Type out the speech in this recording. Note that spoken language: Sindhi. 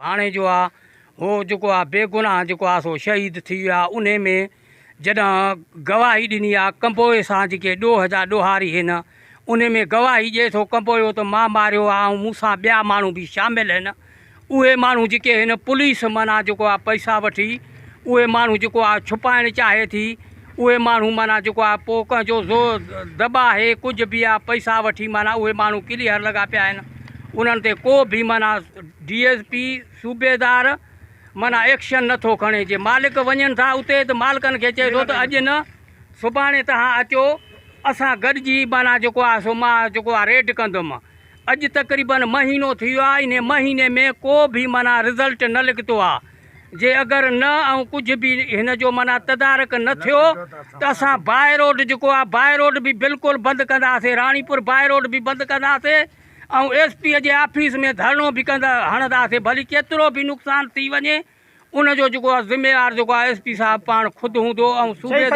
ڀاڻيجو آ هو جيڪو آ بيگناهه جيڪو آ سو شهيد ٿي ويو آ انهي ۾ جڏهن گواهي ڏني آ ڪمبوئي سان جيڪي ڏوهه جا ڏوهاري هن انهي ۾ گواهي ڏئي ٿو ڪمبويو ته مان ماريو آ ۽ مون سان ٻيا ماڻهو به شامل هن اهي ماڻهو جيڪي هن پوليس معنيٰ جيڪو آ پئسا وٺي اهي ماڻهو جيڪو آ ڇپائڻ چاهي ٿي اهي ماڻهو معنيٰ جيڪو آ پوء ڪنهن جو زور دٻا آهي ڪجهه به آ پئسا وٺي معنيٰ اهي ماڻهو ڪليئر لڳا پيا آهن انهن تي ڪو به معنيٰ ڊي ايس پي صوبيدار معنيٰ ايڪشن نٿو کڻي جي مالڪ وڃن ٿا اتي ته مالڪن کي چئي ٿو ته اڄ نه سڀاڻي توهان اچو اسان گڏجي معنيٰ جيڪو آ سو مان جيڪو آ ريڊ ڪندم اڄ تقريبن مهينو ٿي ويو آهي انهي مهيني ۾ ڪو به معنيٰ رزلٽ نه نڪتو آهي جي اگر نه ۽ ڪجهه به هن جو معنيٰ تدارڪ نه ٿيو ته اسان باء روڊ جيڪو آهي باء روڊ به بلڪل بند ڪنداسين راڻيپور باء روڊ به بند ڪنداسين ۽ ايس پي جي آفيس ۾ ڌرڻو به ڪندا هڻنداسين ڀلي ڪيترو به نقصان ٿي وڃي ان جو جيڪو آهي ذميوار جيڪو آهي ايس پي صاحب پاڻ خود هوندو ۽ صوبيدار.